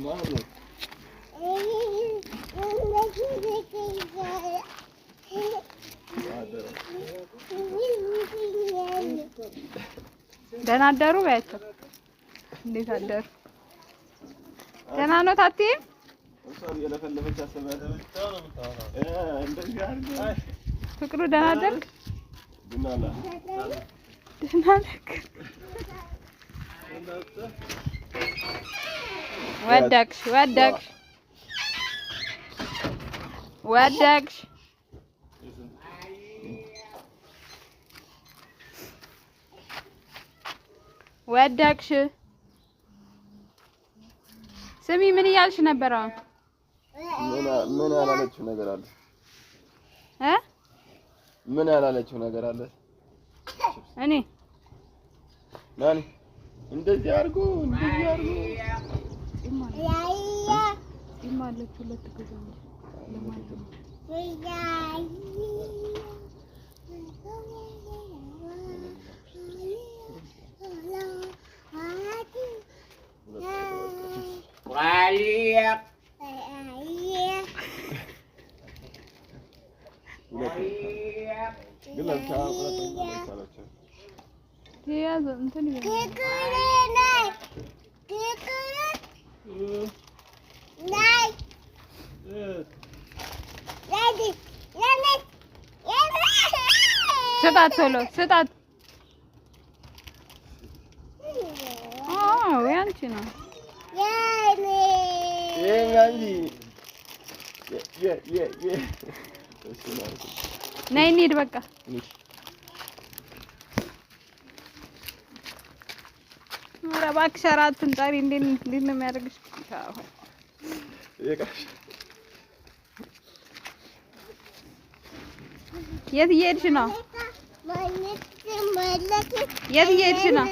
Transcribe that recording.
ማነው? ደህና አደሩ በያቸው። እንዴት አደሩ? ደህና ነው ታቴ? ፍቅሩ ደህና አደርክ? ደህና ነህ? ወደቅሽ ወደቅሽ ወደቅሽ። ወደቅሽ። ስሚ ምን እያልሽ ነበር አሁን? ምን ያላለችው ነገር አለ እ ምን ያላለችው ነገር አለ? እኔ ናኒ እንደዚህ አድርጎ እንደዚህ አድርጎ ስጣት፣ ቶሎ ስጣት። አዎ ያንቺ ነው። ነይ እንሂድ በቃ። ኧረ እባክሽ ኧረ አትንጠሪ። እንዴት ነው የሚያደርግሽ? የት እየሄድሽ ነው? የት እየሄድሽ ነው?